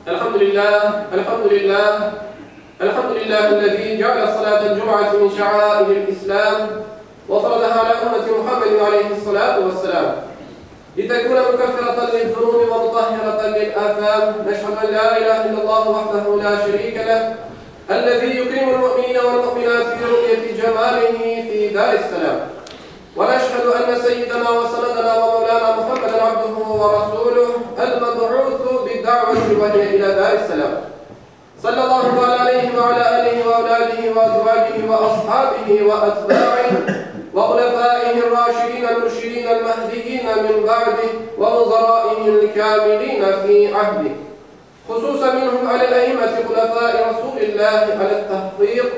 الحمد لله الحمد لله الحمد لله الذي جعل صلاة الجمعة من شعائر الإسلام وفرضها على أمة محمد عليه الصلاة والسلام لتكون مكفرة للذنوب ومطهرة للآثام نشهد أن لا إله إلا الله وحده لا شريك له الذي يكرم المؤمنين والمؤمنات في رؤية جماله في دار السلام ونشهد أن سيدنا وسندنا ومولانا محمدا عبده ورسوله المبعوث بالدعوة وهي إلى دار السلام صلى الله تعالى عليه وعلى آله وأولاده وأزواجه وأصحابه وأتباعه وخلفائه الراشدين المرشدين المهديين من بعده ووزرائه الكاملين في عهده خصوصا منهم على الأئمة خلفاء رسول الله على التحقيق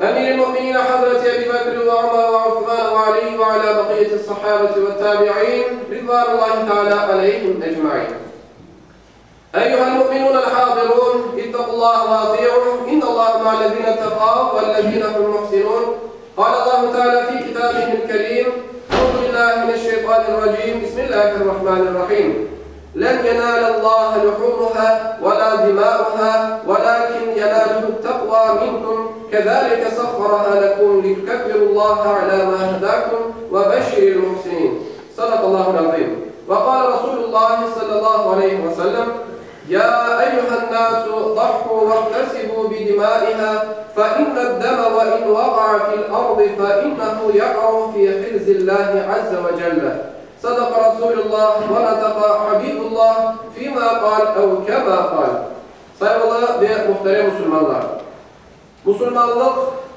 أمير المؤمنين حضرة أبي بكر وعمر وعثمان وعلي وعلى بقية الصحابة والتابعين رضوان الله تعالى عليهم أجمعين أيها المؤمنون الحاضرون اتقوا الله وأطيعوا إن الله مع الذين اتقوا والذين هم محسنون قال الله تعالى في كتابه الكريم أعوذ بالله من الشيطان الرجيم بسم الله الرحمن الرحيم لن ينال الله لحومها ولا دماؤها ولكن يناله التقوى منكم كذلك سخرها لكم لتكبروا الله على ما هداكم وبشر المحسنين صدق الله العظيم وقال رسول الله صلى الله عليه وسلم يا أيها الناس ضحوا واحتسبوا بدمائها فإن الدم وإن وقع في الأرض فإنه يقع في حرز الله عز وجل صدق رسول الله ونطق حبيب الله فيما قال أو كما قال Sayğılı ve muhterem musulmanlar! Musulmanlıq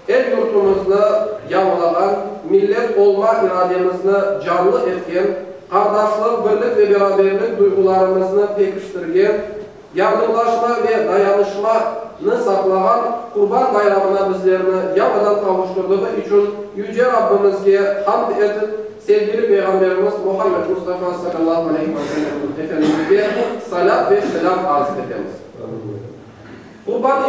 el-yurtumıznı yañılağan, millet olma irademizni canlı etken, qardaşlıq, birlik ve beraberlik duyğularımıznı pekiştirgen, yardımlaşma ve dayanışmanı saqlağan Qurban bayramına bizlerni yañıdan qavuştırdığı içün Yüce Rabbimizge hamd etip, sevgili Peyğamberimiz Muhammed Mustafa salâllahu aleyhi ve sellem Efendimizge salât ve selâm arz etemiz. Qurban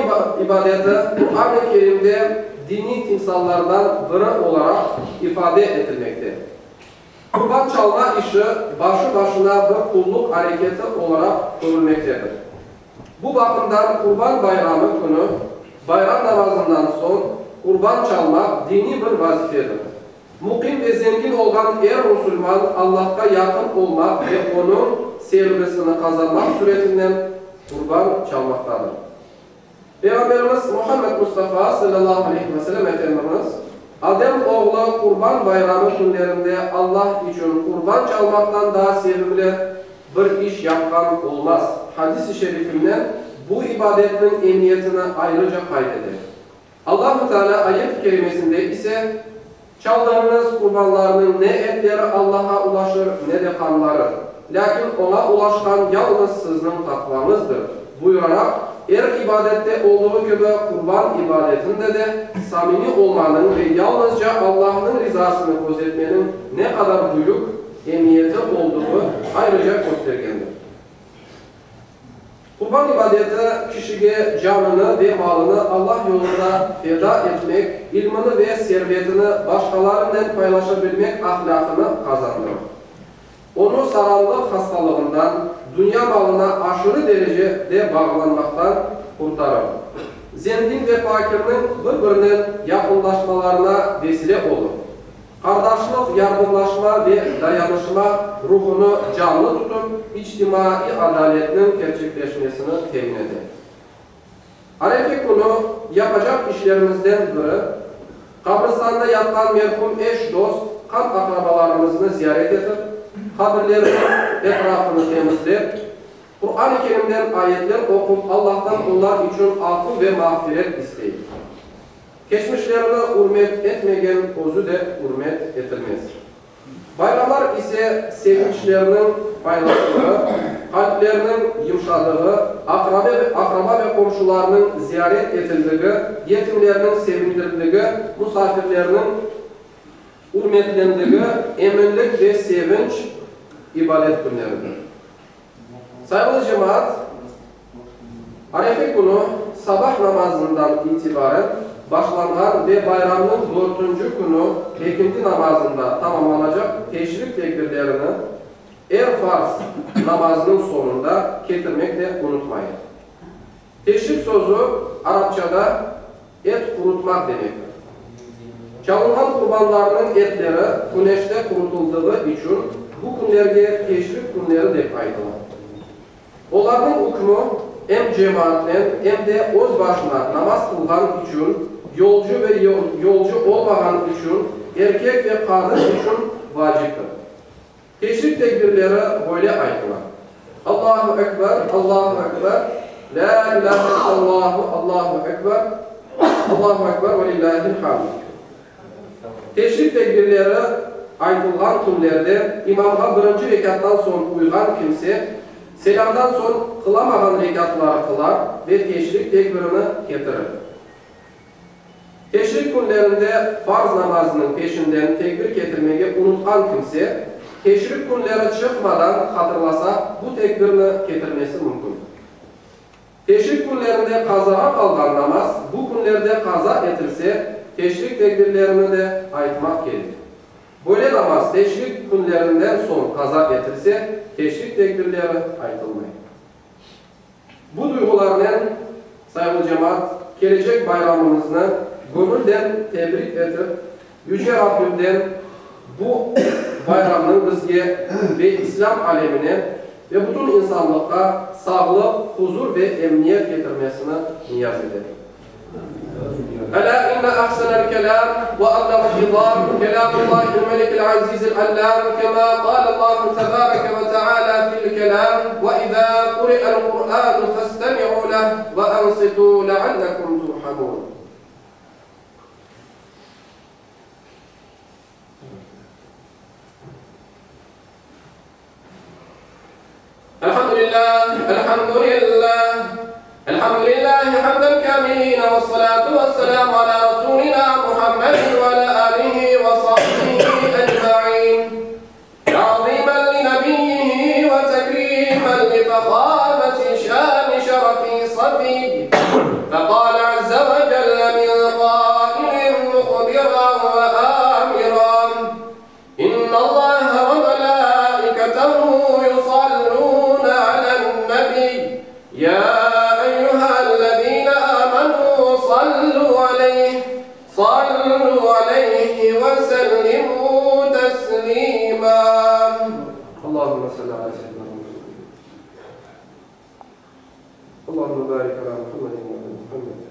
ibadeti Quran-ı Kerimde diniy timsallardan biri olaraq ifade etilmekte. Qurban çalma işi başı-başına bir qulluq areketi olaraq körülmektedir. Bu baqımdan Qurban bayramı künü bayram namazından soñ qurban çalmaq diniy bir vazifedir. Muqim ve zengin olğan er musulman Allahqa yaqın olmaq ve Onıñ sevgisini qazanmaq suretinen qurban çalmaqtadır. Peyğamberimiz Muhammed Mustafa salâllahu aleyhi ve selem Efendimiz, Adem oğlu Qurban bayramı künlerinde Allah içün qurban çalmaqtan daa sevimli bir iş yapqan olmaz hadis-i şerifinen bu ibadetniñ emiyetini ayrıca qayd ete. Allahu Teala ayet-i kerimesinde ise, Çaldığıñız qurbanlarnıñ ne etleri Allaha ulaşır, ne de qanları. Lâkin Oña ulaşqan yalıñız sizniñ taqvañızdır, buyuraraq, er ibadette olduğı kibi qurban ibadetinde de samimiy olmanıñ ve yalnızca Allahnıñ rizasını közetmeniñ ne qadar büyük emiyeti olduğı ayrıca köstergendir. Qurban ibadeti kişige canını ve malını Allah yolunda feda etmek, ilmini ve servetini başqalarınen paylaşabilmek ahlâqını qazandırır. Onı saranlıq hastalığından, dünya malına aşırı derece de bağlanmaqtan qurtarır. Zengin ve fakirniñ bir-birinen yaqınlaşmalarına vesile olur. Qardaşlıq, yardımlaşma ve dayanışma ruhunı canlı tutıp, içtimaiy adaletniñ kerçekleşmesini temin ete. Arefe künü yapacaq işlerimizden biri, qabristanda yatqan merhum eş-dost, qan-aqrabalarımıznı ziyaret etip, qabirleriniñ etrafını temizlep, Quran-ı Kerimden ayetler oqup, Allahtan olar içün afu ve mağfiret isteyik. Keçmişlerini ürmet etmegen özü de ürmet etilmez. Bayramlar ise sevinçlerniñ paylaştığı, qalplerniñ yımşadığı, aqraba ve qomşularnıñ ziyaret etildigi, yetimlerniñ sevindirildigi, musafirlerniñ ürmetlendigi eminlik ve sevinç ibadet künleridir. Sayğılı cemaat, Arefe künü sabah namazından itibaren başlanğan ve bayramnıñ dörtünci künü ekindi namazında tamamlanacaq teşrik tekbirlerini er farz namazınıñ soñunda ketirmek de unutmayıq. Teşrik sözü arapçada et qurutmaq demektir. Çalınğan qurbanlarnıñ etleri küneşte qurutıldığı içün bu künlerge teşrik künleri dep aytıla. Olarnıñ ükmü em cemaatnen, em de öz başına namaz qılğan içün, yolcu ve yolcu olmağan içün, erkek ve qadın içün vaciptir. Teşrik tekbirleri böyle aytıla, Allahu ekber, Allahu ekber, lâ ilâhe illallahu, Allahu ekber, Allahu ekber ve lillâhil hamd. Teşrik tekbirleri aytılğan künlerde imamğa birinci rekâttan soñ uyğan kimse, selâmdan soñ qılamağan rekâtları qılar ve teşrik tekbirini ketirir. Teşrik künlerinde farz namazınıñ peşinden tekbir ketirmege unutqan kimse, teşrik künleri çıqmadan hatırlasa, bu tekbirni ketirmesi mümkün. Teşrik künlerinde qazağa qalğan namaz bu künlerde qaza etilse, teşrik tekbirlerini de aytmaq kerek. Böyle namaz teşrik künlerinden soñ qaza etilse, teşrik tekbirleri aytılmay. Bu duyğularnen, sayğılı cemaat, kelecek bayramımıznı göñülden tebrik etip, Yüce Rabbimden bu bayramnıñ bizge ve İslâm alemine ve bütün insanlıqqa sağlıq, huzur ve emniyet ketirmesini niyaz etem. Elâ inne ahsenel kelâm ve ablağul nizâm kelâmullâhil melikil azizil allâm kemâ qâlellâhu tebâreke ve teâlâ fil kelâm ve izâ kuri'el Kur'ânu festemi'û leh ve ansitû leallekum turhamûn. Elhamdülillah, elhamdülillah, elhamdülillahi hamden kamilin ve salatu ve selamu ala Resulina Muhammedin ve ala alihi ve sahbihi ecmain. Ta'zimen li nebiyyihi ve tekrimen li fehameti şan şerefi safiy. Fekale azze ve celle min qailin muhbiran ve amiran. İnnallaha ve melâiketehu yusallûne alen-nebiy, yâ eyyühellezîne âmenû sallû aleyh, sallû aleyhi ve sellimû teslîmâ. Allahümme salli alâ seyyidinâ Muhammed. Allahümme barik alâ Muhammedin ve alâ Muhammed.